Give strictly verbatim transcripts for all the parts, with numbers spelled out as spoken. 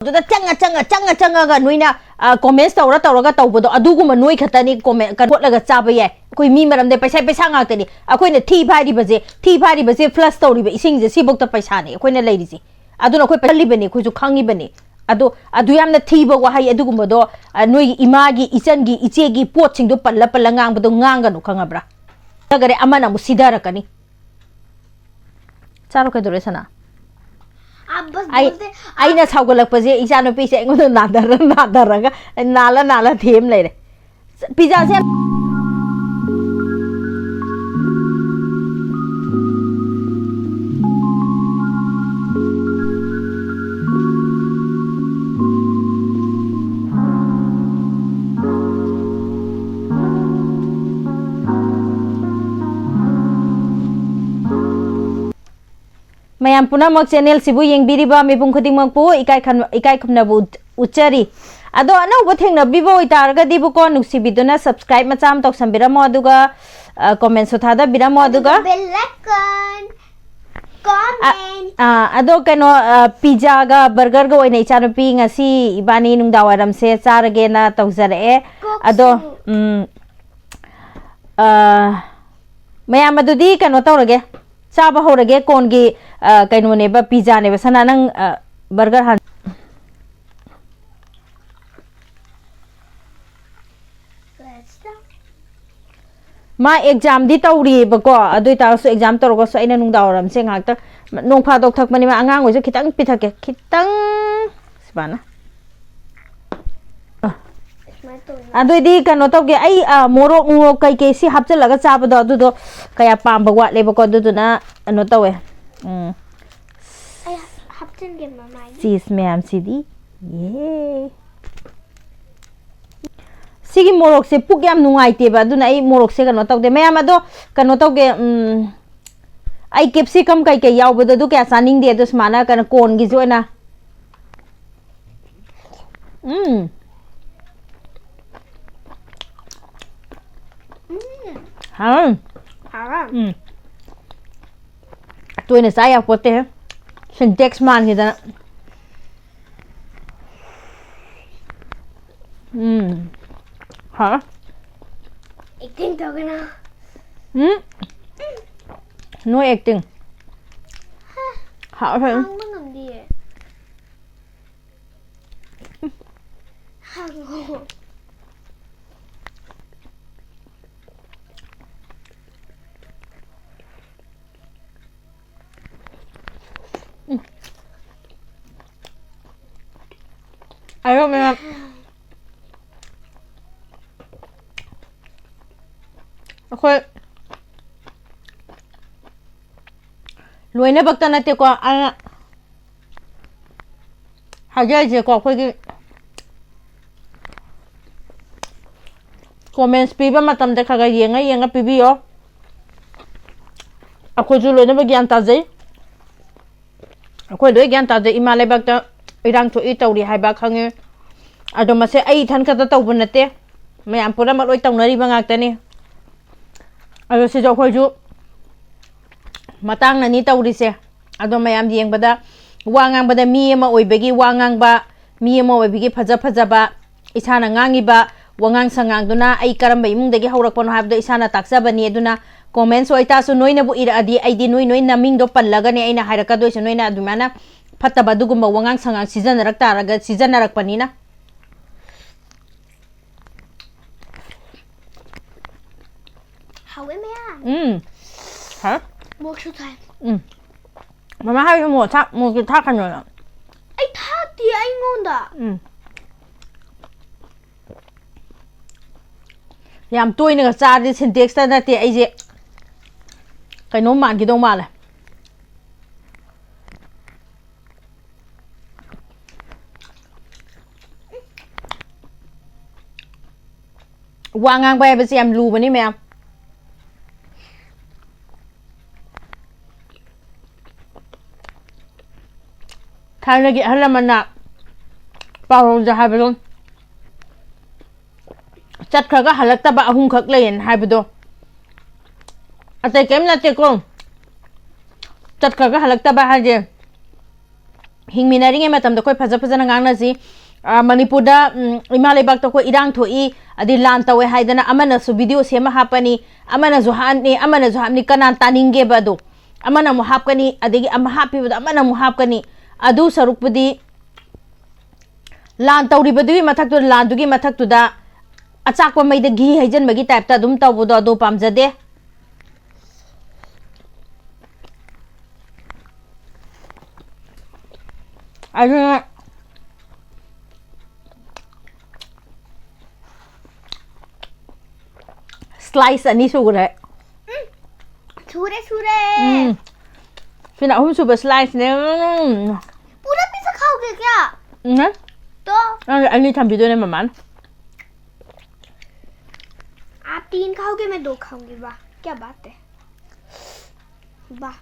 ꯑꯗꯨꯗ ꯆꯪꯉ ꯆꯪꯉ ꯆꯪꯉ ꯆꯪꯉꯒ ꯅꯣꯏꯅ ꯀꯣꯃꯦꯟꯁ ꯇꯧꯔ ꯇꯧꯔꯒ ꯇꯧꯕꯗꯣ, ꯑꯗꯨꯒꯨꯝꯕ ꯅꯣꯏ ꯈꯛꯇꯅꯤ ꯀꯣꯃꯦꯟ ꯀꯣꯠꯂꯒ ꯆꯥꯕ ꯌꯥꯏ꯫ ꯑꯩꯈꯣꯏ ꯃꯤ ꯃꯔꯝꯗ ꯄꯩꯁꯥ ꯄꯩꯁꯥ ꯉꯥꯛꯇꯅꯤ꯫ ꯑꯩꯈꯣꯏꯅ ꯊꯤ ꯐꯥꯏꯔꯤꯕꯁꯦ, ꯊꯤ ꯐꯥꯏꯔꯤꯕꯁꯦ, ꯐ꯭ꯂꯁ ꯇꯧꯔꯤꯕ ꯏꯁꯤꯡꯁꯦ, ꯁꯤꯐꯧꯗ ꯄꯩꯁꯥꯅꯤ ꯑꯩꯈꯣꯏꯅ ꯂꯩꯔꯤꯁꯦ꯫ ꯑꯗꯨꯅ ꯑꯩꯈꯣꯏ ꯄꯜꯂꯤꯕꯅꯤ, ꯑꯩꯈꯣꯏꯁꯨ ꯈꯪꯉꯤꯕꯅꯤ꯫ ꯑꯗꯣ ꯑꯗꯨ ꯌꯥꯝꯅ ꯊꯤꯕ ꯋꯥꯍꯩ ꯑꯗꯨꯒꯨꯝꯕꯗꯣ, ꯑ, ꯅꯣꯏꯒꯤ ꯏꯃꯥꯒꯤ, ꯏꯆꯟꯒꯤ, ꯏꯆꯦꯒꯤ ꯄꯣꯠꯁꯤꯡꯗꯣ ꯄꯜꯂ ꯄꯜꯂ ꯉꯥꯡꯕꯗꯣ ꯉꯥꯡꯒꯅꯨ, ꯈꯪꯉꯕ꯭ꯔꯥ? ꯅꯠꯇ꯭ꯔꯒꯗꯤ ꯑꯃꯅ ꯑꯃꯨꯛ ꯁꯤꯊꯔꯛꯀꯅꯤ꯫ ꯆꯥꯔꯣ, ꯀꯩꯗꯧꯔꯦ ꯁꯅꯥ? आप बस ꯑꯩ बोलते ꯑꯩꯅ ꯁꯥꯎꯒꯠꯂꯛꯄꯁꯦ ꯏꯆꯥꯅꯨꯄꯤꯁꯦ ꯑꯩꯉꯣꯟꯗ ꯅꯥꯗꯔ ꯅꯥꯗꯔꯒ ꯅꯥꯜꯂ ꯅꯥꯜꯂ ꯊꯦꯝ ꯂꯩꯔꯦ꯫ ꯄꯤꯖꯥꯁꯦ ꯌꯥꯝ ꯃꯌꯥꯝ ꯄꯨꯝꯅꯃꯛ ꯆꯦꯅꯦꯜꯁꯤꯕꯨ ꯌꯦꯡꯕꯤꯔꯤꯕ ꯃꯤꯄꯨꯝ ꯈꯨꯗꯤꯡꯃꯛꯄꯨ ꯏꯀꯥꯏ ꯈꯟ- ꯏꯀꯥꯏ ꯈꯨꯝꯅꯕ ꯎꯠ- ꯎꯠꯆꯔꯤ꯫ ꯑꯗꯣ ꯑꯅꯧꯕ ꯊꯦꯡꯅꯕꯤꯕ ꯑꯣꯏꯇꯥꯔꯒꯗꯤꯕꯨꯀꯣ, ꯅꯨꯡꯁꯤꯕꯤꯗꯨꯅ ꯁꯕꯁꯀ꯭ꯔꯥꯏꯕ ꯃꯆꯥ ꯑꯃ ꯇꯧꯁꯟꯕꯤꯔꯝꯃꯣ, ꯑꯗꯨꯒ ꯀꯣꯃꯦꯟꯁꯨ ꯊꯥꯗꯕꯤꯔꯝꯃꯣ, ꯑꯗꯨꯒ bell icon, comment. ꯑꯥ, ꯑꯗꯣ ꯀꯩꯅꯣ, ꯑ, ꯄꯤꯖꯥꯒ ꯕꯔꯒꯔꯒ ꯑꯣꯏꯅ ꯏꯆꯥꯅꯨꯄꯤ ꯉꯁꯤ ꯏꯕꯥꯅꯤ ꯅꯨꯡꯗꯥꯡ ꯋꯥꯏꯔꯝꯁꯦ ꯆꯥꯔꯒꯦꯅ ꯇꯧꯖꯔꯛꯑꯦ꯫ ꯀꯣꯛꯁꯨ꯫ ꯑꯗꯣ ꯎꯝ, ꯑ, ꯃꯌꯥꯝ ꯑꯗꯨꯗꯤ ꯀꯩꯅꯣ ꯇꯧꯔꯒꯦ, ꯆꯥꯕ ꯍꯧꯔꯒꯦ꯫ ꯀꯣꯟꯒꯤ ꯑ, ꯀꯩꯅꯣꯅꯦꯕ, ꯄꯤꯖꯥꯅꯦꯕ꯫ ꯁꯅꯥ, ꯅꯪ ꯑ, ꯕꯔꯒꯔ ꯍꯥꯟ Let's go. ꯃꯥ ꯑꯦꯛꯖꯥꯝꯗꯤ ꯇꯧꯔꯤꯑꯕꯀꯣ, ꯑꯗꯨ ꯑꯣꯏꯇꯥꯔꯒꯁꯨ ꯑꯦꯛꯖꯥꯝ ꯇꯧꯔꯒꯁꯨ ꯑꯩꯅ ꯅꯨꯡꯗꯥꯡ ꯋꯥꯏꯔꯝꯁꯦ ꯉꯥꯏꯍꯥꯛꯇꯪ, ꯅꯣꯡ ꯐꯥꯗꯣꯛ ꯊꯛꯄꯅꯦꯕ, ꯑꯉꯥꯡꯈꯩꯁꯨ ꯈꯤꯇꯪ ꯄꯤꯊꯛꯀꯦ, ꯈꯤꯇꯪ꯫ ꯁꯨꯃꯥꯏꯅ꯫ ꯁꯨꯃꯥꯏꯅ ꯇꯧꯅꯤ꯫ ꯑꯗꯨꯑꯣꯏꯗꯤ ꯀꯩꯅꯣ ꯇꯧꯒꯦ, ꯑꯩ ꯑ, ꯃꯣꯔꯣꯛ ꯅꯨꯡꯔꯣꯛ ꯀꯩꯀꯩ ꯁꯤ ꯍꯥꯞꯆꯤꯜꯂꯒ ꯆꯥꯕꯗꯣ, ꯑꯗꯨꯗꯣ ꯀꯌꯥ ꯄꯥꯝꯕ ꯋꯥꯠꯂꯦꯕꯀꯣ, ꯑꯗꯨꯗꯨꯅ ꯀꯩꯅꯣ ꯇꯧꯋꯦ꯫ ꯎꯝ꯫ ꯑꯩ ꯍꯥꯞꯆꯤꯟꯒꯦ ꯃꯃꯥꯏꯒꯤ꯫ ꯆꯤꯁ ꯃꯌꯥꯝꯁꯤꯗꯤ꯫ ꯌꯦ꯫ ꯁꯤꯒꯤ ꯃꯣꯔꯣꯛꯁꯦ ꯄꯨꯛ ꯌꯥꯝ ꯅꯨꯡꯉꯥꯏꯇꯦꯕ, ꯑꯗꯨꯅ ꯑꯩ ꯃꯣꯔꯣꯛꯁꯦ ꯀꯩꯅꯣ ꯇꯧꯗꯦ꯫ ꯃꯌꯥꯝ ꯑꯗꯣ ꯀꯩꯅꯣ ꯇꯧꯒꯦ, ꯎꯝ, ꯑꯩ ꯀꯦꯞꯁꯤꯀꯝ ꯀꯩꯀꯩ ꯌꯥꯎꯕꯗꯣ ꯑꯗꯨ ꯀꯌꯥ ꯆꯥꯅꯤꯡꯗꯦ, ꯑꯗꯣ ꯁꯨꯃꯥꯏꯅ ꯀꯩꯅꯣ ꯀꯣꯔꯟꯒꯤꯁꯦ ꯑꯣꯏꯅ꯫ ꯎꯝ꯫ ꯎꯝ꯫ ꯍꯥꯎ꯫ ꯍꯥꯎꯔꯦ꯫ ꯎꯝ꯫ ꯇꯣꯏꯅ ꯆꯥ ꯌꯥꯄꯣꯠꯇꯦꯍꯦ꯫ ꯁꯤꯟꯇꯦꯛꯁ ꯃꯥꯟꯈꯤꯗꯅ꯫ ꯎꯝ. ꯍꯥꯎ. ꯑꯦꯛꯇꯤꯡ ꯇꯧꯒꯅꯣ꯫ ꯎꯝ. No acting. ꯍꯥꯎ, ꯍꯥꯎ. ꯍꯥꯡꯕ ꯉꯝꯗꯤꯌꯦ꯫ ꯍꯥꯡꯉꯣ꯫ ꯑꯗꯣ ꯃꯌꯥꯝ, ꯑꯩꯈꯣꯏ ꯂꯣꯏꯅꯃꯛꯇ ꯅꯠꯇꯦꯀꯣ, ꯑꯩꯅ ꯍꯥꯏꯖꯔꯤꯁꯦꯀꯣ, ꯑꯩꯈꯣꯏꯒꯤ comments ꯄꯤꯕ ꯃꯇꯝꯗ ꯈꯔ ꯈꯔ ꯌꯦꯡꯉ ꯌꯦꯡꯉ ꯄꯤꯕꯤꯌꯣ꯫ ꯑꯩꯈꯣꯏꯁꯨ ꯂꯣꯏꯅꯃꯛ ꯒ꯭ꯌꯥꯟ ꯇꯥꯖꯩ꯫ ꯑꯩꯈꯣꯏ ꯂꯣꯏ ꯒ꯭ꯌꯥꯟ ꯇꯥꯖꯩ꯫ ꯏꯃꯥ ꯂꯩꯕꯥꯛꯇ ꯏꯔꯥꯡ ꯊꯣꯛꯏ ꯇꯧꯔꯤ ꯍꯥꯏꯕ ꯈꯪꯉꯦ꯫ ꯑꯗꯣ ꯃꯁꯦ ꯑꯩ ꯏꯊꯟ ꯈꯛꯇ ꯇꯧꯕ ꯅꯠꯇꯦ, ꯃꯌꯥꯝ ꯄꯨꯝꯅꯃꯛ ꯂꯣꯏ ꯇꯧꯅꯔꯤꯕ ꯉꯥꯛꯇꯅꯤ꯫ ꯑꯗꯣ ꯁꯤꯁꯨ ꯑꯩꯈꯣꯏꯁꯨ ꯃꯇꯥꯡꯅꯅꯤ ꯇꯧꯔꯤꯁꯦ꯫ ꯑꯗꯣ ꯃꯌꯥꯝ ꯌꯦꯡꯕꯗ, ꯋꯥ ꯉꯥꯡꯕꯗ ꯃꯤ ꯑꯃ ꯑꯣꯏꯕꯒꯤ ꯋꯥ ꯉꯥꯡꯕ, ꯃꯤ ꯑꯃ ꯑꯣꯏꯕꯒꯤ ꯐꯖ ꯐꯖꯕ, ꯏꯁꯥꯅ ꯉꯥꯡꯉꯤꯕ ꯋꯥꯉꯥꯡ ꯁꯉꯥꯡꯗꯨꯅ ꯑꯩ ꯀꯔꯝꯕ ꯏꯃꯨꯡꯗꯒꯤ ꯍꯧꯔꯛꯄꯅꯣ ꯍꯥꯏꯕꯗꯣ ꯏꯁꯥꯅ ꯇꯥꯛꯆꯕꯅꯤ꯫ ꯑꯗꯨꯅ comments ꯑꯣꯏꯇꯥꯔꯁꯨ ꯅꯣꯏꯅꯕꯨ ꯏꯔꯛꯑꯗꯤ ꯑꯩꯗꯤ ꯅꯣꯏ ꯅꯣꯏ ꯅꯃꯤꯡꯗꯣ ꯄꯜꯂꯒꯅꯦ ꯑꯩꯅ ꯍꯥꯏꯔꯛꯀꯗꯣꯏꯁꯦ, ꯅꯣꯏꯅ ꯑꯗꯨꯃꯥꯏꯅ ꯐꯠꯇꯕ ꯑꯗꯨꯒꯨꯝꯕ ꯋꯥꯉꯥꯡ ꯁꯉꯥꯡ ꯁꯤꯖꯤꯟꯅꯔꯛ ꯇꯥꯔꯒ, ꯁꯤꯖꯤꯟꯅꯔꯛꯄꯅꯤꯅ꯫ ꯍꯥꯎꯋꯦ ꯃꯌꯥꯝ꯫ ꯎꯝ. ꯍꯥ? ꯃꯣꯔꯣꯛꯁꯨ ꯊꯥꯏ꯫ ꯎꯝ. ꯃꯃꯥ ꯍꯥꯏꯁꯦ ꯃꯣꯔꯣꯛ ꯊꯥꯛ-, ꯃꯣꯔꯣꯛꯁꯦ ꯊꯥꯛꯀꯅꯣꯅ꯫ ꯑꯩ ꯊꯥꯛꯇꯦ ꯑꯩꯉꯣꯟꯗ꯫ ꯎꯝ. ꯌꯥꯝ ꯇꯣꯏꯅꯒ ꯆꯥꯔꯗꯤ ꯁꯤꯟꯇꯦꯛꯁꯇ ꯅꯠꯇꯦ ꯑꯩꯁꯦ, ꯀꯩꯅꯣꯝ ꯃꯥꯟꯈꯤꯗꯧ ꯃꯥꯜꯂꯦ꯫ ꯋꯥ ꯉꯥꯡꯕ ꯍꯥꯏꯕꯁꯦ ꯌꯥꯝ ꯂꯨꯕꯅꯤ ꯃꯌꯥꯝ꯫ ꯊꯥꯏꯅꯒꯤ ꯑꯍꯜ ꯂꯃꯟꯅ ꯄꯥꯎꯔꯧꯗ ꯍꯥꯏꯕꯗꯣ, "ꯆꯠꯈ꯭ꯔꯒ ꯍꯜꯂꯛꯇꯕ ꯑꯍꯨꯝꯈꯛ ꯂꯩꯌꯦꯅ" ꯍꯥꯏꯕꯗꯣ, ꯑꯇꯩ ꯀꯔꯤꯝ ꯅꯠꯇꯦꯀꯣ꯫ ꯆꯠꯈ꯭ꯔꯒ ꯍꯜꯂꯛꯇꯕ ꯍꯥꯏꯁꯦ, ꯍꯤꯡꯃꯤꯟꯅꯔꯤꯉꯩ ꯃꯇꯝꯗ ꯑꯩꯈꯣꯏ ꯐꯖ ꯐꯖꯅ ꯉꯥꯡꯅꯁꯤ, ꯑ, ꯃꯅꯤꯄꯨꯔꯗ, ꯎꯝ, ꯏꯃꯥ ꯂꯩꯕꯥꯛꯇ ꯑꯩꯈꯣꯏ ꯏꯔꯥꯡ ꯊꯣꯛꯏ, ꯑꯗꯩ ꯂꯥꯟ ꯇꯧꯋꯦ ꯍꯥꯏꯗꯅ ꯑꯃꯅꯁꯨ ꯚꯤꯗꯤꯑꯣ ꯁꯦꯝꯃ ꯍꯥꯞꯄꯅꯤ, ꯑꯃꯅꯁꯨ ꯍꯥꯞꯅꯤ, ꯑꯃꯅꯁꯨ ꯍꯥꯞꯅꯤ, ꯀꯅꯥ ꯇꯥꯅꯤꯡꯒꯦꯕ? ꯑꯗꯣ ꯑꯃꯅ ꯑꯃꯨꯛ ꯍꯥꯞꯀꯅꯤ, ꯑꯗꯒꯤ ꯑꯃ ꯍꯥꯞꯄꯤꯕꯗ ꯑꯃꯅ ꯑꯃꯨꯛ ꯍꯥꯞꯀꯅꯤ꯫ ꯑꯗꯨ ꯁꯔꯨꯛꯄꯨꯗꯤ ꯂꯥꯟ ꯇꯧꯔꯤꯕꯗꯨꯒꯤ ꯃꯊꯛꯇꯨꯗ, ꯂꯥꯟꯗꯨꯒꯤ ꯃꯊꯛꯇꯨꯗ ꯑꯆꯥꯛꯄ ꯃꯩꯗ ꯘꯤ ꯍꯩꯖꯤꯟꯕꯒꯤ ꯇꯥꯏꯞꯇ ꯑꯗꯨꯝ ꯇꯧꯕꯗꯣ ꯑꯗꯨ ꯄꯥꯝꯖꯗꯦ꯫ ꯑꯗꯨꯅ ꯁ꯭ꯂꯥꯏꯁ ꯑꯅꯤ ꯁꯨꯈ꯭ꯔꯦ꯫ ꯁꯨꯔꯦ, ꯁꯨꯔꯦ꯫ ꯎꯝ꯫ ꯁꯤꯅ ꯑꯍꯨꯝꯁꯨꯕ ꯁ꯭ꯂꯥꯏꯁꯅꯦ꯫ ꯎꯝ꯫ पूरा पीस खाओगे क्या? ꯎꯝ꯫ तो? ꯑꯩ ꯑꯅꯤ ꯊꯝꯕꯤꯗꯣꯏꯅꯦ ꯃꯃꯥꯅ꯫ आप तीन खाओगे, मैं दो खाऊंगी। वाह, क्या बात है। वाह।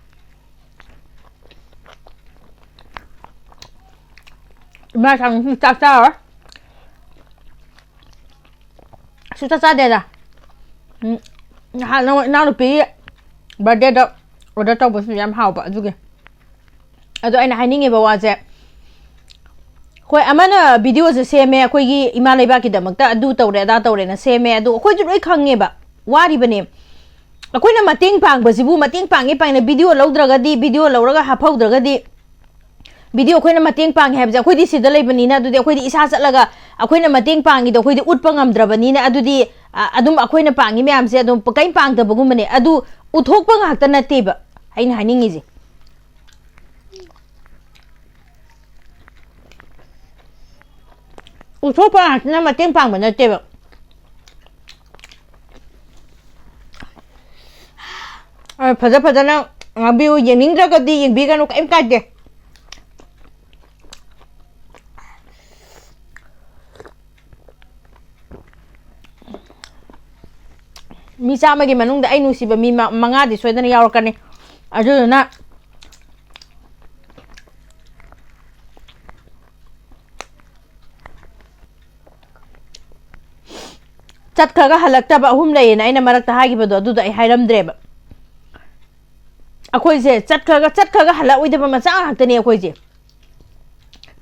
ꯏꯃꯥ ꯁꯥꯡꯕꯁꯤꯅ ꯆꯥꯛ ꯆꯥꯔꯣꯏ꯫ ꯁꯨꯡꯆꯥ ꯆꯥꯗꯦꯗ꯫ ꯎꯝ, ꯅꯍꯥꯟ ꯅꯪ ꯏꯅꯥꯎꯅꯨꯄꯤꯒꯤ ꯕꯥꯔꯗꯦꯗ ꯑꯣꯔꯗꯔ ꯇꯧꯕꯁꯨ ꯌꯥꯝ ꯍꯥꯎꯕ ꯑꯗꯨꯒꯤ꯫ ꯑꯗꯣ ꯑꯩꯅ ꯍꯥꯏꯅꯤꯡꯉꯤꯕ ꯋꯥꯁꯦ, ꯍꯣꯏ, ꯑꯃꯅ ꯚꯤꯗꯤꯑꯣꯁꯦ ꯁꯦꯝꯃꯦ, ꯑꯩꯈꯣꯏꯒꯤ ꯏꯃꯥ ꯂꯩꯕꯥꯛꯀꯤꯗꯃꯛꯇ ꯑꯗꯨ ꯇꯧꯔꯦ, ꯑꯗꯥ ꯇꯧꯔꯦꯅ ꯁꯦꯝꯃꯦ, ꯑꯗꯣ ꯑꯩꯈꯣꯏꯁꯨ ꯂꯣꯏ ꯈꯪꯉꯦꯕ, ꯋꯥꯔꯤꯕꯅꯦ꯫ ꯑꯩꯈꯣꯏꯅ ꯃꯇꯦꯡ ꯄꯥꯡꯕꯁꯤꯕꯨ, ꯃꯇꯦꯡ ꯄꯥꯡꯉꯦ ꯄꯥꯡꯉꯦ, ꯚꯤꯗꯤꯑꯣ ꯂꯧꯗ꯭ꯔꯒꯗꯤ, ꯚꯤꯗꯤꯑꯣ ꯂꯧꯔꯒ ꯍꯥꯞꯍꯧꯗ꯭ꯔꯒꯗꯤ, ꯚꯤꯗꯤꯑꯣ ꯑꯩꯈꯣꯏꯅ ꯃꯇꯦꯡ ꯄꯥꯡꯉꯦ ꯍꯥꯏꯕꯁꯦ ꯑꯩꯈꯣꯏꯗꯤ ꯁꯤꯗ ꯂꯩꯕꯅꯤꯅ, ꯑꯗꯨꯗꯤ ꯑꯩꯈꯣꯏꯗꯤ ꯏꯁꯥ ꯆꯠꯂꯒ ꯑꯩꯈꯣꯏꯅ ꯃꯇꯦꯡ ꯄꯥꯡꯉꯤꯗꯣ ꯑꯩꯈꯣꯏꯗꯤ ꯎꯠꯄ ꯉꯝꯗ꯭ꯔꯕꯅꯤꯅ, ꯑꯗꯨꯗꯤ, ꯑ, ꯑꯗꯨꯝ ꯑꯩꯈꯣꯏꯅ ꯄꯥꯡꯉꯤ ꯃꯌꯥꯝꯁꯦ ꯑꯗꯨꯝ ꯀꯔꯤꯝ ꯄꯥꯡꯗꯕꯒꯨꯝꯕꯅꯦ꯫ ꯑꯗꯨ ꯎꯠꯊꯣꯛꯄ ꯉꯥꯛꯇ ꯅꯠꯇꯦꯕ ꯑꯩꯅ ꯍꯥꯏꯅꯤꯡꯉꯤꯁꯦ꯫ ꯎꯠꯊꯣꯛꯄ ꯉꯥꯛꯇꯅ ꯃꯇꯦꯡ ꯄꯥꯡꯕ ꯅꯠꯇꯦꯕ꯫ ꯑ, ꯐꯖ ꯐꯖꯅ ꯉꯥꯡꯕꯤꯌꯨ, ꯌꯦꯡꯅꯤꯡꯗ꯭ꯔꯒꯗꯤ ꯌꯦꯡꯕꯤꯒꯅꯨ, ꯀꯔꯤꯝ ꯀꯥꯏꯗꯦ꯫ ꯃꯤ ꯆꯥꯝꯃꯒꯤ ꯃꯅꯨꯡꯗ ꯑꯩ ꯅꯨꯡꯁꯤꯕ ꯃꯤ ꯃ-, ꯃꯉꯥꯗꯤ ꯁꯣꯏꯗꯅ ꯌꯥꯎꯔꯛꯀꯅꯤ꯫ ꯑꯗꯨꯗꯨꯅ ꯆꯠꯈ꯭ꯔꯒ ꯍꯜꯂꯛꯇꯕ ꯑꯍꯨꯝ ꯂꯩꯌꯦꯅ ꯑꯩꯅ ꯃꯔꯛꯇ ꯍꯥꯏꯈꯤꯕꯗꯣ, ꯑꯗꯨꯗꯣ ꯑꯩ ꯍꯥꯏꯔꯝꯗ꯭ꯔꯦꯕ꯫ ꯑꯩꯈꯣꯏꯁꯦ ꯆꯠꯈ꯭ꯔꯒ, ꯆꯠꯈ꯭ꯔꯒ ꯍꯜꯂꯛꯑꯣꯏꯗꯕ ꯃꯆꯥ ꯉꯥꯛꯇꯅꯦ ꯑꯩꯈꯣꯏꯁꯦ꯫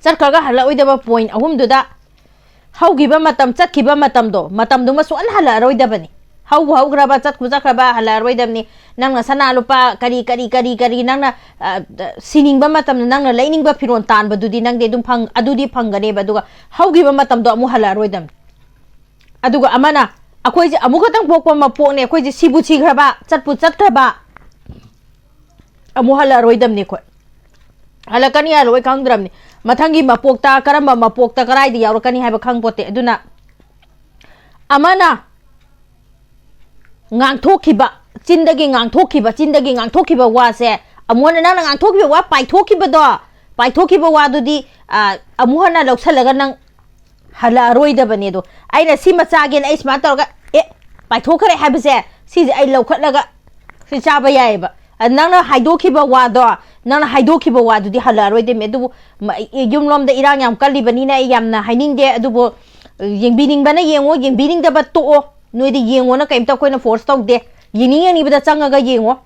ꯆꯠꯈ꯭ꯔꯒ ꯍꯜꯂꯛꯑꯣꯏꯗꯕ ꯄꯣꯏꯟ ꯑꯍꯨꯝꯗꯨꯗ, ꯍꯧꯈꯤꯕ ꯃꯇꯝ, ꯆꯠꯈꯤꯕ ꯃꯇꯝꯗꯣ, ꯃꯇꯝꯗꯨꯃ ꯁꯨꯛꯍꯟ ꯍꯜꯂꯛꯑꯔꯣꯏꯗꯕꯅꯤ꯫ ꯍꯧꯕ ꯍꯧꯈ꯭ꯔꯕ, ꯆꯠꯄꯨ ꯆꯠꯈ꯭ꯔꯕ, ꯍꯜꯂꯛꯑꯔꯣꯏꯗꯕꯅꯤ꯫ ꯅꯪꯅ ꯁꯅꯥ ꯂꯨꯄꯥ ꯀꯔꯤ ꯀꯔꯤ ꯀꯔꯤ ꯀꯔꯤ ꯅꯪꯅ, ꯑ, ꯁꯤꯅꯤꯡꯕ ꯃꯇꯝꯗ ꯅꯪꯅ ꯂꯩꯅꯤꯡꯕ ꯐꯤꯔꯣꯜ ꯇꯥꯟꯕꯗꯨꯗꯤ ꯅꯪꯗꯤ ꯑꯗꯨꯝ ꯐꯪ-, ꯑꯗꯨꯗꯤ ꯐꯪꯒꯅꯦꯕ, ꯑꯗꯨꯒ ꯍꯧꯈꯤꯕ ꯃꯇꯝꯗꯣ ꯑꯃꯨꯛ ꯍꯜꯂꯛꯑꯔꯣꯏꯗꯕꯅꯤ꯫ ꯑꯗꯨꯒ ꯑꯃꯅ, ꯑꯩꯈꯣꯏꯁꯦ ꯑꯃꯨꯛ ꯈꯛꯇꯪ ꯄꯣꯛꯄ ꯃꯄꯣꯛꯅꯦ, ꯑꯩꯈꯣꯏꯁꯦ ꯁꯤꯕꯨ ꯁꯤꯈ꯭ꯔꯕ, ꯆꯠꯄꯨ ꯆꯠꯈ꯭ꯔꯕ, ꯑꯃꯨꯛ ꯍꯜꯂꯛꯑꯔꯣꯏꯗꯕꯅꯤ ꯑꯩꯈꯣꯏ꯫ ꯍꯜꯂꯛꯀꯅꯤ ꯍꯜꯂꯛꯑꯣꯏ ꯈꯪꯗ꯭ꯔꯕꯅꯤ꯫ ꯃꯊꯪꯒꯤ ꯃꯄꯣꯛꯇ, ꯀꯔꯝꯕ ꯃꯄꯣꯛꯇ ꯀꯗꯥꯏꯗ ꯌꯥꯎꯔꯛꯀꯅꯤ ꯍꯥꯏꯕ ꯈꯪꯄꯣꯠꯇꯦ꯫ ꯑꯗꯨꯅ ꯑꯃꯅ ꯉꯥꯡꯊꯣꯛꯈꯤꯕ, ꯆꯤꯟꯗꯒꯤ ꯉꯥꯡꯊꯣꯛꯈꯤꯕ, ꯆꯤꯟꯗꯒꯤ ꯉꯥꯡꯊꯣꯛꯈꯤꯕ ꯋꯥꯁꯦ, ꯑꯃꯨꯛ ꯍꯟꯅ ꯅꯪꯅ ꯉꯥꯡꯊꯣꯛꯈꯤꯕ ꯋꯥ ꯄꯥꯏꯊꯣꯛꯈꯤꯕꯗꯣ, ꯄꯥꯏꯊꯣꯛꯈꯤꯕ ꯋꯥꯗꯨꯗꯤ, ꯑ, ꯑꯃꯨꯛ ꯍꯟꯅ ꯂꯧꯁꯜꯂꯒ ꯅꯪ ꯍꯜꯂꯛꯑꯔꯣꯏꯗꯕꯅꯦ꯫ ꯑꯗꯣ ꯑꯩꯅ ꯁꯤ ꯃꯆꯥꯒꯦꯅ ꯑꯩ ꯁꯨꯃꯥꯏꯅ ꯇꯧꯔꯒ, ꯑꯦ, ꯄꯥꯏꯊꯣꯛꯈ꯭ꯔꯦ ꯍꯥꯏꯕꯁꯦ, ꯁꯤꯁꯦ ꯑꯩ ꯂꯧꯈꯠꯂꯒ ꯁꯤ ꯆꯥꯕ ꯌꯥꯏꯑꯕ꯫ ꯑ, ꯅꯪꯅ ꯍꯥꯏꯗꯣꯛꯈꯤꯕ ꯋꯥꯗꯣ, ꯅꯪꯅ ꯍꯥꯏꯗꯣꯛꯈꯤꯕ ꯋꯥꯗꯨꯗꯤ ꯍꯜꯂꯛꯑꯔꯣꯏꯗꯣꯏꯃꯤ꯫ ꯑꯗꯨꯕꯨ ꯃ-, ꯌꯨꯝꯂꯣꯝꯗ ꯏꯔꯥꯡ ꯌꯥꯝ ꯀꯜꯂꯤꯕꯅꯤꯅ ꯑꯩ ꯌꯥꯝꯅ ꯍꯥꯏꯅꯤꯡꯗꯦ꯫ ꯑꯗꯨꯕꯨ ꯌꯦꯡꯕꯤꯅꯤꯡꯕꯅ ꯌꯦꯡꯉꯣ, ꯌꯦꯡꯕꯤꯅꯤꯡꯗꯕ ꯇꯣꯛꯑꯣ꯫ ꯅꯣꯏꯗꯤ ꯌꯦꯡꯉꯣꯅ ꯀꯩꯝꯇ ꯑꯩꯈꯣꯏꯅ ꯐꯣꯔꯁ ꯇꯧꯗꯦ꯫ ꯌꯦꯡꯅꯤꯡ ꯌꯦꯡꯅꯤꯡꯕꯗ ꯆꯪꯉꯒ ꯌꯦꯡꯉꯣ꯫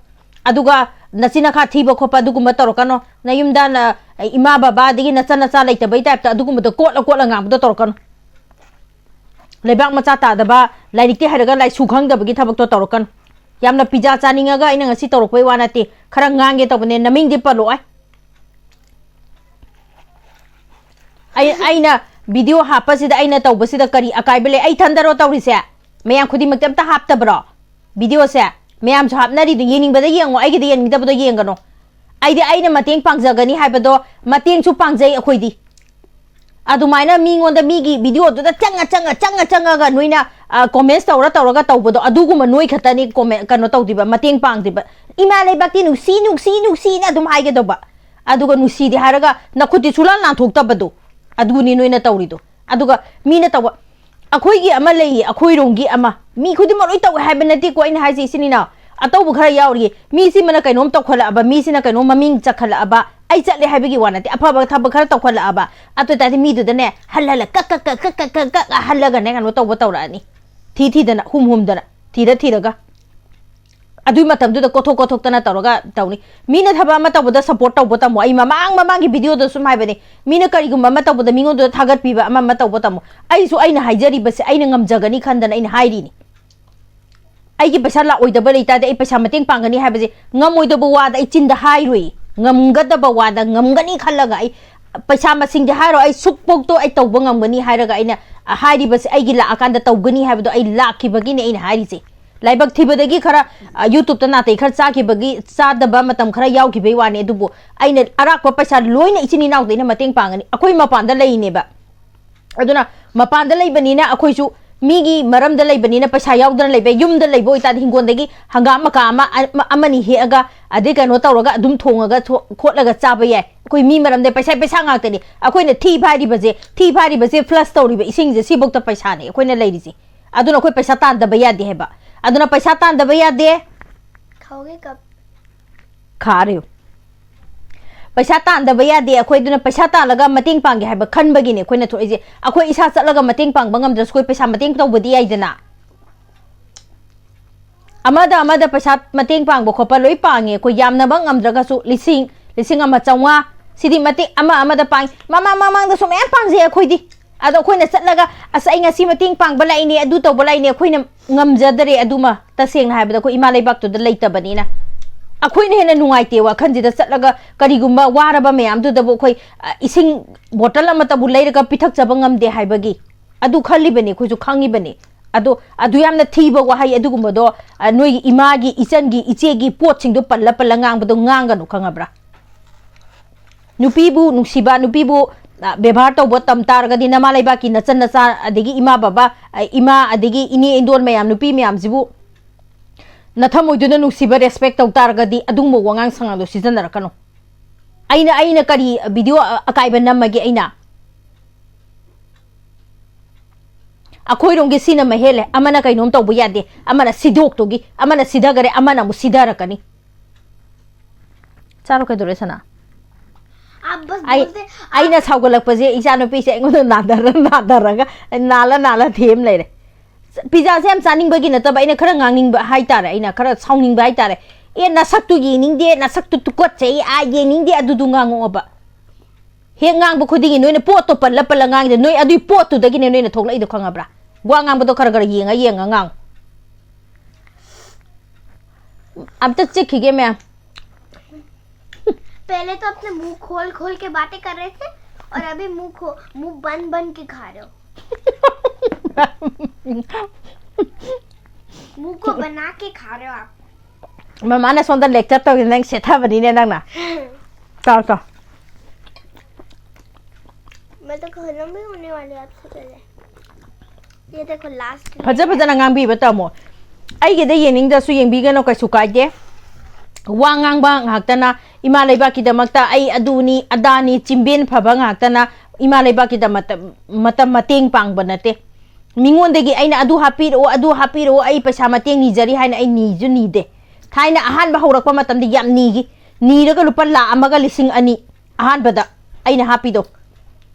ꯑꯗꯨꯒ ꯅꯆꯤꯟ ꯅꯈꯥ ꯊꯤꯕ ꯈꯣꯠꯄ ꯑꯗꯨꯒꯨꯝꯕ ꯇꯧꯔꯛꯀꯅꯣ꯫ ꯅꯌꯨꯝꯗ ꯅ-, ꯏꯃꯥ ꯕꯕꯥ ꯑꯗꯒꯤ ꯅꯆꯟ ꯅꯆꯥ ꯂꯩꯇꯕꯩ ꯇꯥꯏꯞꯇ ꯑꯗꯨꯒꯨꯝꯕꯗꯣ ꯀꯣꯠꯂ ꯀꯣꯠꯂ ꯉꯥꯡꯕꯗꯣ ꯇꯧꯔꯛꯀꯅꯨ꯫ ꯂꯩꯕꯥꯛ ꯃꯆꯥ ꯇꯥꯗꯕ, ꯂꯥꯏꯔꯤꯛꯇꯤ ꯍꯩꯔꯒ ꯂꯥꯏꯁꯨ ꯈꯪꯗꯕꯒꯤ ꯊꯕꯛꯇꯣ ꯇꯧꯔꯛꯀꯅꯨ꯫ ꯌꯥꯝꯅ ꯄꯤꯖꯥ ꯆꯥꯅꯤꯡꯉꯒ ꯑꯩꯅ ꯉꯁꯤ ꯇꯧꯔꯛꯄꯩ ꯋꯥ ꯅꯠꯇꯦ꯫ ꯈꯔ ꯉꯥꯡꯒꯦ ꯇꯧꯕꯅꯦ, ꯅꯃꯤꯡꯗꯤ ꯄꯜꯂꯛꯑꯣꯏ꯫ ꯑꯩ, ꯑꯩꯅ ꯚꯤꯗꯤꯑꯣ ꯍꯥꯞꯄꯁꯤꯗ, ꯑꯩꯅ ꯇꯧꯕꯁꯤꯗ ꯀꯔꯤ ꯑꯀꯥꯏꯕ ꯂꯩ? ꯑꯩ ꯏꯊꯟꯗꯔꯣ ꯇꯧꯔꯤꯁꯦ? ꯃꯌꯥꯝ ꯈꯨꯗꯤꯡꯃꯛꯇꯤ ꯑꯝꯇ ꯍꯥꯞꯇꯕ꯭ꯔꯣ ꯚꯤꯗꯤꯑꯣꯁꯦ? ꯃꯌꯥꯝꯁꯨ ꯍꯥꯞꯅꯔꯤꯗꯨ ꯌꯦꯡꯅꯤꯡꯕꯗ ꯌꯦꯡꯉꯣ, ꯑꯩꯒꯤꯗꯤ ꯌꯦꯡꯅꯤꯡꯗꯕꯗꯣ ꯌꯦꯡꯒꯅꯨ꯫ ꯑꯩꯗꯤ ꯑꯩꯅ ꯃꯇꯦꯡ ꯄꯥꯡꯖꯒꯅꯤ ꯍꯥꯏꯕꯗꯣ ꯃꯇꯦꯡꯁꯨ ꯄꯥꯡꯖꯩ ꯑꯩꯈꯣꯏꯗꯤ꯫ ꯑꯗꯨꯃꯥꯏꯅ ꯃꯤꯉꯣꯟꯗ ꯃꯤꯒꯤ ꯚꯤꯗꯤꯑꯣꯗꯨꯗ ꯆꯪꯉ, ꯆꯪꯉ, ꯆꯪꯉ, ꯆꯪꯉꯒ ꯅꯣꯏꯅ, ꯑ, ꯀꯣꯃꯦꯟꯁ ꯇꯧꯔ ꯇꯧꯔꯒ ꯇꯧꯕꯗꯣ, ꯑꯗꯨꯒꯨꯝꯕ ꯅꯣꯏ ꯈꯛꯇꯅꯤ ꯀꯣꯃꯦꯟ, ꯀꯩꯅꯣ ꯇꯧꯗꯣꯏꯕ, ꯃꯇꯦꯡ ꯄꯥꯡꯗꯣꯏꯕ꯫ "ꯏꯃꯥ ꯂꯩꯕꯥꯛꯇꯤ ꯅꯨꯡꯁꯤ, ꯅꯨꯡꯁꯤ, ꯅꯨꯡꯁꯤꯅ" ꯑꯗꯨꯝ ꯍꯥꯏꯒꯗꯧꯕ꯫ ꯑꯗꯨꯒ ꯅꯨꯡꯁꯤꯗꯦ ꯍꯥꯏꯔꯒ ꯅꯈꯨꯠꯇꯤ ꯁꯨꯡꯂꯥꯟ ꯂꯥꯟꯊꯣꯛꯇꯕꯗꯣ, ꯑꯗꯨꯅꯤ ꯅꯣꯏꯅ ꯇꯧꯔꯤꯗꯣ꯫ ꯑꯗꯨꯒ ꯃꯤꯅ ꯇꯧꯕ, ꯑꯩꯈꯣꯏꯒꯤ ꯑꯃ ꯂꯩꯌꯦ, ꯑꯩꯈꯣꯏꯔꯣꯝꯒꯤ ꯑꯃ, ꯃꯤ ꯈꯨꯗꯤꯡꯃꯛ ꯂꯣꯏ ꯇꯧꯋꯦ ꯍꯥꯏꯕ ꯅꯠꯇꯦꯀꯣ ꯑꯩꯅ ꯍꯥꯏꯁꯦ, ꯏꯆꯤꯟ ꯏꯅꯥꯎ꯫ ꯑꯇꯧꯕ ꯈꯔ ꯌꯥꯎꯔꯤꯌꯦ꯫ ꯃꯤꯁꯤꯃꯅ ꯀꯩꯅꯣꯝ ꯇꯧꯈꯠꯂꯛꯑꯕ, ꯃꯤꯁꯤꯅ ꯀꯩꯅꯣꯝ ꯃꯃꯤꯡ ꯆꯠꯈꯠꯂꯛꯑꯕ, ꯑꯩ ꯆꯠꯂꯦ ꯍꯥꯏꯕꯒꯤ ꯋꯥ ꯅꯠꯇꯦ, ꯑꯐꯕ ꯊꯕꯛ ꯈꯔ ꯇꯧꯈꯠꯂꯛꯑꯕ, ꯑꯗꯨ ꯑꯣꯏ ꯇꯥꯔꯗꯤ ꯃꯤꯗꯨꯗꯅꯦ ꯍꯜ ꯍꯜꯂ ꯀꯛ ꯀꯛ ꯀꯛ ꯀꯛ ꯀꯛ ꯀꯛ ꯀꯛ ꯍꯜꯂꯒꯅꯦ ꯀꯩꯅꯣ ꯇꯧꯕ ꯇꯧꯔꯛꯑꯅꯤ, ꯊꯤ ꯊꯤꯗꯅ, ꯍꯨꯝ ꯍꯨꯝꯗꯅ, ꯊꯤꯔ ꯊꯤꯔꯒ꯫ ꯑꯗꯨꯏ ꯃꯇꯝꯗꯨꯗ ꯀꯣꯊꯣꯛ ꯀꯣꯊꯣꯛꯇꯅ ꯇꯧꯔꯒ ꯇꯧꯅꯤ꯫ ꯃꯤꯅ ꯊꯕꯛ ꯑꯃ ꯇꯧꯕꯗ ꯁꯄꯣꯔꯠ ꯇꯧꯕ ꯇꯝꯃꯣ꯫ ꯑꯩ ꯃꯃꯥꯡ ꯃꯃꯥꯡꯒꯤ ꯚꯤꯗꯤꯑꯣꯗ ꯁꯨꯝ ꯍꯥꯏꯕꯅꯤ, ꯃꯤꯅ ꯀꯔꯤꯒꯨꯝꯕ ꯑꯃ ꯇꯧꯕꯗ ꯃꯤꯉꯣꯟꯗ ꯊꯥꯒꯠꯄꯤꯕ ꯑꯃ ꯑꯃ ꯇꯧꯕ ꯇꯝꯃꯣ꯫ ꯑꯩꯁꯨ ꯑꯩꯅ ꯍꯥꯏꯖꯔꯤꯕꯁꯦ ꯑꯩꯅ ꯉꯝꯖꯒꯅꯤ ꯈꯟꯗꯅ ꯑꯩꯅ ꯍꯥꯏꯔꯤꯅꯤ꯫ ꯑꯩꯒꯤ ꯄꯩꯁꯥ ꯂꯥꯛꯑꯣꯏꯗꯕ ꯂꯩꯇꯥꯔꯗꯤ ꯑꯩ ꯄꯩꯁꯥ ꯃꯇꯦꯡ ꯄꯥꯡꯒꯅꯤ ꯍꯥꯏꯕꯁꯦ ꯉꯝꯃꯣꯏꯗꯕ ꯋꯥꯗ ꯑꯩ ꯆꯤꯟꯗ ꯍꯥꯏꯔꯣꯏ꯫ ꯉꯝꯒꯗꯕ ꯋꯥꯗ ꯉꯝꯒꯅꯤ ꯈꯜꯂꯒ ꯑꯩ ꯄꯩꯁꯥ ꯃꯁꯤꯡꯗꯤ ꯍꯥꯏꯔꯣ, ꯑꯩ ꯁꯨꯛꯄꯣꯛꯇꯣ ꯑꯩ ꯇꯧꯕ ꯉꯝꯒꯅꯤ ꯍꯥꯏꯔꯒ ꯑꯩꯅ ꯍꯥꯏꯔꯤꯕꯁꯦ ꯑꯩꯒꯤ ꯂꯥꯛꯑꯀꯥꯟꯗ ꯇꯧꯒꯅꯤ ꯍꯥꯏꯕꯗꯣ ꯑꯩ ꯂꯥꯛꯈꯤꯕꯒꯤꯅꯦ ꯑꯩꯅ ꯍꯥꯏꯔꯤꯁꯦ꯫ ꯂꯥꯏꯕꯛ ꯊꯤꯕꯗꯒꯤ ꯈꯔ, ꯑ, YouTube-ꯇ ꯅꯥꯇꯩ ꯈꯔ ꯆꯥꯈꯤꯕꯒꯤ, ꯆꯥꯗꯕ ꯃꯇꯝ ꯈꯔ ꯌꯥꯎꯈꯤꯕꯒꯤ ꯋꯥꯅꯤ꯫ ꯑꯗꯨꯕꯨ ꯑꯩꯅ ꯑꯔꯥꯛꯄ ꯄꯩꯁꯥ ꯂꯣꯏꯅ ꯏꯆꯤꯟ ꯏꯅꯥꯎꯗ ꯑꯩꯅ ꯃꯇꯦꯡ ꯄꯥꯡꯒꯅꯤ꯫ ꯑꯩꯈꯣꯏ ꯃꯄꯥꯟꯗ ꯂꯩꯔꯤꯅꯦꯕ꯫ ꯑꯗꯨꯅ ꯃꯄꯥꯟꯗ ꯂꯩꯕꯅꯤꯅ ꯑꯩꯈꯣꯏꯁꯨ ꯃꯤꯒꯤ ꯃꯔꯝꯗ ꯂꯩꯕꯅꯤꯅ ꯄꯩꯁꯥ ꯌꯥꯎꯗꯅ ꯂꯩꯕ ꯌꯥꯏ꯫ ꯌꯨꯝꯗ ꯂꯩꯕ ꯑꯣꯏꯇꯥꯔꯗꯤ ꯍꯤꯡꯒꯣꯜꯗꯒꯤ ꯍꯪꯒꯥꯝ ꯃꯀꯥ ꯑꯃ, ꯑꯃ, ꯑꯃꯅꯤ ꯍꯦꯛꯑꯒ ꯑꯗꯩ ꯀꯩꯅꯣ ꯇꯧꯔꯒ ꯑꯗꯨꯝ ꯊꯣꯡꯉꯒ ꯊꯣ-, ꯈꯣꯠꯂꯒ ꯆꯥꯕ ꯌꯥꯏ꯫ ꯑꯩꯈꯣꯏ ꯃꯤ ꯃꯔꯝꯗ ꯄꯩꯁꯥ, ꯄꯩꯁꯥ ꯉꯥꯛꯇꯅꯤ꯫ ꯑꯩꯈꯣꯏꯅ ꯊꯤ ꯐꯥꯏꯔꯤꯕꯁꯦ, ꯊꯤ ꯐꯥꯏꯔꯤꯕꯁꯦ flush ꯇꯧꯔꯤꯕ ꯏꯁꯤꯡꯁꯦ ꯁꯤꯐꯧꯗ ꯄꯩꯁꯥꯅꯦ ꯑꯩꯈꯣꯏꯅ ꯂꯩꯔꯤꯁꯦ꯫ ꯑꯗꯨꯅ ꯑꯩꯈꯣꯏ ꯄꯩꯁꯥ ꯇꯥꯟꯗꯕ ꯌꯥꯗꯦ ꯍꯥꯏꯕ꯫ ꯑꯗꯨꯅ ꯄꯩꯁꯥ ꯇꯥꯟꯗꯕ ꯌꯥꯗꯦ꯫ ꯈꯥꯎꯒꯦ ꯀꯞ꯫ ꯈꯥꯔꯤꯌꯨ꯫ ꯄꯩꯁꯥ ꯇꯥꯟꯗꯕ ꯌꯥꯗꯦ ꯑꯩꯈꯣꯏ, ꯑꯗꯨꯅ ꯄꯩꯁꯥ ꯇꯥꯜꯂꯒ ꯃꯇꯦꯡ ꯄꯥꯡꯒꯦ ꯍꯥꯏꯕ ꯈꯟꯕꯒꯤꯅꯦ ꯑꯩꯈꯣꯏꯅ ꯊꯣꯛꯏꯁꯦ꯫ ꯑꯩꯈꯣꯏ ꯏꯁꯥ ꯆꯠꯂꯒ ꯃꯇꯦꯡ ꯄꯥꯡꯕ ꯉꯝꯗ꯭ꯔꯁꯨ ꯑꯩꯈꯣꯏ ꯄꯩꯁꯥ ꯃꯇꯦꯡ ꯇꯧꯕꯗꯤ ꯌꯥꯏꯗꯅ꯫ ꯑꯃꯗ ꯑꯃꯗ ꯄꯩꯁꯥ ꯃꯇꯦꯡ ꯄꯥꯡꯕ ꯈꯣꯠꯄ ꯂꯣꯏ ꯄꯥꯡꯉꯦ ꯑꯩꯈꯣꯏ, ꯌꯥꯝꯅꯃꯛ ꯉꯝꯗ꯭ꯔꯒꯁꯨ ꯂꯤꯁꯤꯡ, ꯂꯤꯁꯤꯡ ꯑꯃ ꯆꯥꯝꯃꯉꯥ, ꯁꯤꯗꯤ ꯃꯇꯦꯡ ꯑꯃ ꯑꯃꯗ ꯄꯥꯡ-, ꯃꯃꯥꯡ ꯃꯃꯥꯡꯗꯁꯨ ꯃꯌꯥꯝ ꯄꯥꯡꯖꯩ ꯑꯩꯈꯣꯏꯗꯤ꯫ ꯑꯗꯣ ꯑꯩꯈꯣꯏꯅ ꯆꯠꯂꯒ, "ꯑꯁ, ꯑꯩ ꯉꯁꯤ ꯃꯇꯦꯡ ꯄꯥꯡꯕ ꯂꯥꯛꯏꯅꯦ, ꯑꯗꯨ ꯇꯧꯕ ꯂꯥꯛꯏꯅꯦ", ꯑꯩꯈꯣꯏꯅ ꯉꯝꯖꯗꯔꯦ꯫ ꯑꯗꯨꯃ ꯇꯁꯦꯡꯅ ꯍꯥꯏꯕꯗ ꯑꯩꯈꯣꯏ ꯏꯃꯥ ꯂꯩꯕꯥꯛꯇꯨꯗ ꯂꯩꯇꯕꯅꯤꯅ ꯑꯩꯈꯣꯏꯅ ꯍꯦꯟꯅ ꯅꯨꯡꯉꯥꯏꯇꯦ ꯋꯥꯈꯜꯁꯤꯗ ꯆꯠꯂꯒ ꯀꯔꯤꯒꯨꯝꯕ ꯋꯥꯔꯕ ꯃꯌꯥꯝꯗꯨꯗꯕꯨ ꯑꯩꯈꯣꯏ, ꯑ, ꯏꯁꯤꯡ ꯕꯣꯇꯜ ꯑꯃꯇꯕꯨ ꯂꯩꯔꯒ ꯄꯤꯊꯛꯆꯕ ꯉꯝꯗꯦ ꯍꯥꯏꯕꯒꯤ꯫ ꯑꯗꯨ ꯈꯜꯂꯤꯕꯅꯤ, ꯑꯩꯈꯣꯏꯁꯨ ꯈꯪꯉꯤꯕꯅꯤ꯫ ꯑꯗꯣ ꯑꯗꯨ ꯌꯥꯝꯅ ꯊꯤꯕ ꯋꯥꯍꯩ ꯑꯗꯨꯒꯨꯝꯕꯗꯣ, ꯑ, ꯅꯣꯏꯒꯤ ꯏꯃꯥꯒꯤ, ꯏꯆꯟꯒꯤ, ꯏꯆꯦꯒꯤ ꯄꯣꯠꯁꯤꯡꯗꯣ ꯄꯜꯂ ꯄꯜꯂ ꯉꯥꯡꯕꯗꯣ ꯉꯥꯡꯒꯅꯨ, ꯈꯪꯉꯕ꯭ꯔꯥ? ꯅꯨꯄꯤꯕꯨ ꯅꯨꯡꯁꯤꯕ, ꯅꯨꯄꯤꯕꯨ, ꯑ, ꯕꯦꯕꯥꯔ ꯇꯧꯕ ꯇꯝ ꯇꯥꯔꯒꯗꯤ ꯅꯃꯥ ꯂꯩꯕꯥꯛꯀꯤ ꯅꯆꯟ ꯅꯆꯥ ꯑꯗꯒꯤ ꯏꯃꯥ ꯕꯕꯥ, ꯑ, ꯏꯃꯥ ꯑꯗꯒꯤ ꯏꯅꯦ ꯏꯟꯗꯣꯟ ꯃꯌꯥꯝ, ꯅꯨꯄꯤ ꯃꯌꯥꯝꯁꯤꯕꯨ ꯅꯊꯃꯣꯏꯗꯨꯅ ꯅꯨꯡꯁꯤꯕ, respect ꯇꯧ ꯇꯥꯔꯒꯗꯤ ꯑꯗꯨꯒꯨꯝꯕ ꯋꯥꯉꯥꯡ ꯁꯉꯥꯡꯗꯣ ꯁꯤꯖꯤꯟꯅꯔꯛꯀꯅꯨ꯫ ꯑꯩꯅ, ꯑꯩꯅ ꯀꯔꯤ video ꯑ-, ꯑꯀꯥꯏꯕ ꯅꯝꯃꯒꯦ ꯑꯩꯅ? ꯑꯩꯈꯣꯏꯔꯣꯝꯒꯤ ꯁꯤꯅ ꯃꯍꯦꯜꯂꯦ꯫ ꯑꯃꯅ ꯀꯩꯅꯣꯝ ꯇꯧꯕ ꯌꯥꯗꯦ, ꯑꯃꯅ ꯁꯤꯗꯣꯛꯇꯨꯒꯤ, ꯑꯃꯅ ꯁꯤꯊꯈꯔꯦ, ꯑꯃꯅ ꯑꯃꯨꯛ ꯁꯤꯊꯔꯛꯀꯅꯤ꯫ ꯆꯥꯔꯣ, ꯀꯩꯗꯧꯔꯦ ꯁꯅꯥ? आप बस ꯑꯩ, बोलते, ꯑꯩꯅ ꯁꯥꯎꯒꯠꯂꯛꯄꯁꯦ ꯏꯆꯥꯅꯨꯄꯤꯁꯦ ꯑꯩꯉꯣꯟꯗ ꯅꯥꯗꯔ ꯅꯥꯗꯔꯒ, ꯅꯥꯜꯂ ꯅꯥꯜꯂ ꯊꯦꯝ ꯂꯩꯔꯦ꯫ ꯄꯤꯖꯥꯁꯦ ꯌꯥꯝ ꯆꯥꯅꯤꯡꯕꯒꯤ ꯅꯠꯇꯕ, ꯑꯩꯅ ꯈꯔ ꯉꯥꯡꯅꯤꯡꯕ ꯍꯥꯏꯇꯥꯔꯦ, ꯑꯩꯅ ꯈꯔ ꯁꯥꯎꯅꯤꯡꯕ ꯍꯥꯏꯇꯥꯔꯦ꯫ "ꯑꯦ, ꯅꯁꯛꯇꯨ ꯌꯦꯡꯅꯤꯡꯗꯦ, ꯅꯁꯛꯇꯨ ꯇꯨꯀꯠꯆꯩ, ꯑꯥ, ꯌꯦꯡꯅꯤꯡꯗꯦ", ꯑꯗꯨꯗꯨ ꯉꯥꯡꯉꯛꯑꯣꯕ꯫ ꯍꯦꯛ ꯉꯥꯡꯕ ꯈꯨꯗꯤꯡꯒꯤ ꯅꯣꯏꯅ ꯄꯣꯠꯇꯣ ꯄꯜꯂ ꯄꯜꯂ ꯉꯥꯡꯉꯤꯗꯣ, ꯅꯣꯏ ꯑꯗꯨꯏ ꯄꯣꯠꯇꯨꯗꯒꯤꯅꯦ ꯅꯣꯏꯅ ꯊꯣꯛꯂꯛꯏꯗꯣ, ꯈꯪꯉꯕ꯭ꯔꯥ? ꯋꯥ ꯉꯥꯡꯕꯗꯣ ꯈꯔ ꯈꯔ ꯌꯦꯡꯉ ꯌꯦꯡꯉ ꯉꯥꯡꯉꯨ꯫ ꯑꯝꯇ ꯆꯤꯛꯈꯤꯒꯦ ꯃꯌꯥꯝ꯫ पहले तो अपने मुंह खोल खोल के बातें कर रहे थे और अभी मुंह खो मुंह बंद बंद के खा रहे हो। मुंह को बना के खा रहे हो आप। ꯃꯃꯥꯅ ꯁꯣꯝꯗ lecture ꯇꯧꯔꯤ, ꯅꯪ ꯁꯦꯠꯊꯕꯅꯤꯅꯦ ꯅꯪꯅ꯫ ꯆꯥꯎ, ꯆꯥꯎ꯫ मैं तो खत्म भी होने वाली है आपसे पहले। ये देखो लास्ट। ꯐꯖ ꯐꯖꯅ ꯉꯥꯡꯕꯤꯕ ꯇꯝꯃꯣ꯫ ꯑꯩꯒꯤꯗ ꯌꯦꯡꯅꯤꯡꯗ꯭ꯔꯁꯨ ꯌꯦꯡꯕꯤꯒꯅꯨ, ꯀꯩꯁꯨ ꯀꯥꯏꯗꯦ꯫ ꯋꯥ ꯉꯥꯡꯕ ꯉꯥꯛꯇꯅ ꯏꯃꯥ ꯂꯩꯕꯥꯛꯀꯤꯗꯃꯛꯇ ꯑꯩ ꯑꯗꯨꯅꯤ ꯑꯗꯥꯅꯤ ꯆꯤꯝꯕꯦꯟ ꯐꯕ ꯉꯥꯛꯇꯅ ꯏꯃꯥ ꯂꯩꯕꯥꯛꯀꯤꯗꯃꯛꯇ ꯃꯇꯝ ꯃꯇꯦꯡ ꯄꯥꯡꯕ ꯅꯠꯇꯦ꯫ ꯃꯤꯉꯣꯟꯗꯒꯤ ꯑꯩꯅ ꯑꯗꯨ ꯍꯥꯞꯄꯤꯔꯛꯑꯣ, ꯑꯗꯨ ꯍꯥꯞꯄꯤꯔꯛꯑꯣ, ꯑꯩ ꯄꯩꯁꯥ ꯃꯇꯦꯡ ꯅꯤꯖꯔꯤ ꯍꯥꯏꯅ ꯑꯩ ꯅꯤꯁꯨ ꯅꯤꯗꯦ꯫ ꯊꯥꯏꯅ ꯑꯍꯥꯟꯕ ꯍꯧꯔꯛꯄ ꯃꯇꯝꯗ ꯌꯥꯝ ꯅꯤꯒꯤ꯫ ꯅꯤꯔꯒ ꯂꯨꯄꯥ ꯂꯥꯈ ꯑꯃꯒ ꯂꯤꯁꯤꯡ ꯑꯅꯤ ꯑꯍꯥꯟꯕꯗ ꯑꯩꯅ ꯍꯥꯞꯄꯤꯗꯣ꯫